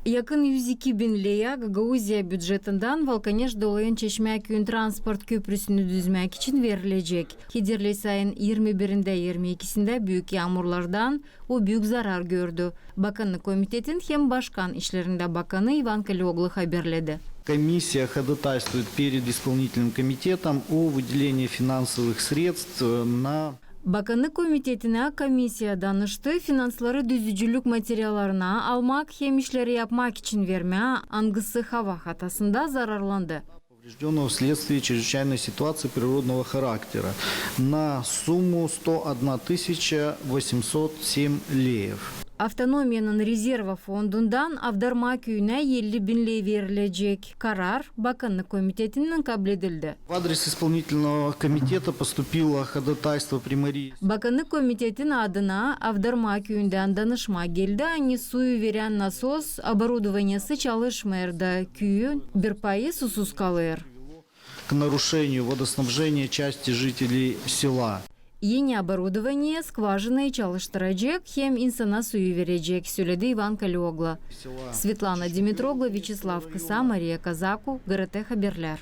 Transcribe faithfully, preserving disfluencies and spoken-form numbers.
Yakın üz iki bin leya Gagauziya bücetindän Valkaneş-Dolayan-Çeşmäküüyün transport köprüsünü düzmäk için verilecek. Hiderleys ayın irmi birindä, irmi ikisindä büük yaamurlardan o büük zarar gördü. Bakannık komitetin hem başkan işlerindä bakanı İvan Kalioglu haberledi. Комиссия ходатайствует перед исполнительным комитетом о выделении финансовых средств на Bakannık komitetinä komissiya danıştı finansları düzücülük materiallarına almak hem işleri yapmak için vermää, angısı hava hatasında zararlandı. Повреждённого вследствие чрезвычайной ситуации природного характера на сумму сто одна тысяча восемьсот семь леев. Avtonomiyanın rezerva fondundan Avdarma küüyünä elli bin ley verilecek. Karar Bakannık komitetininnän kabledildi. В адрес исполнительного комитета поступило ходатайство примарии. Bakannık komitetin adına Avdarma küüyündän danışma geldi, ani suyu verän nasos oborudovaniyası çalışmêêr da küüyün bir payı susuz kalêr. К нарушению водоснабжения части жителей села. Eni oborudovaniye skvažinayı çalıştıracek hem insana suyu verecek, söledi İvan Kalioglu. Svetlana Dimitroglu, Vyaçeslav Kısa, Mariya Kazaku, GRT Haberlär.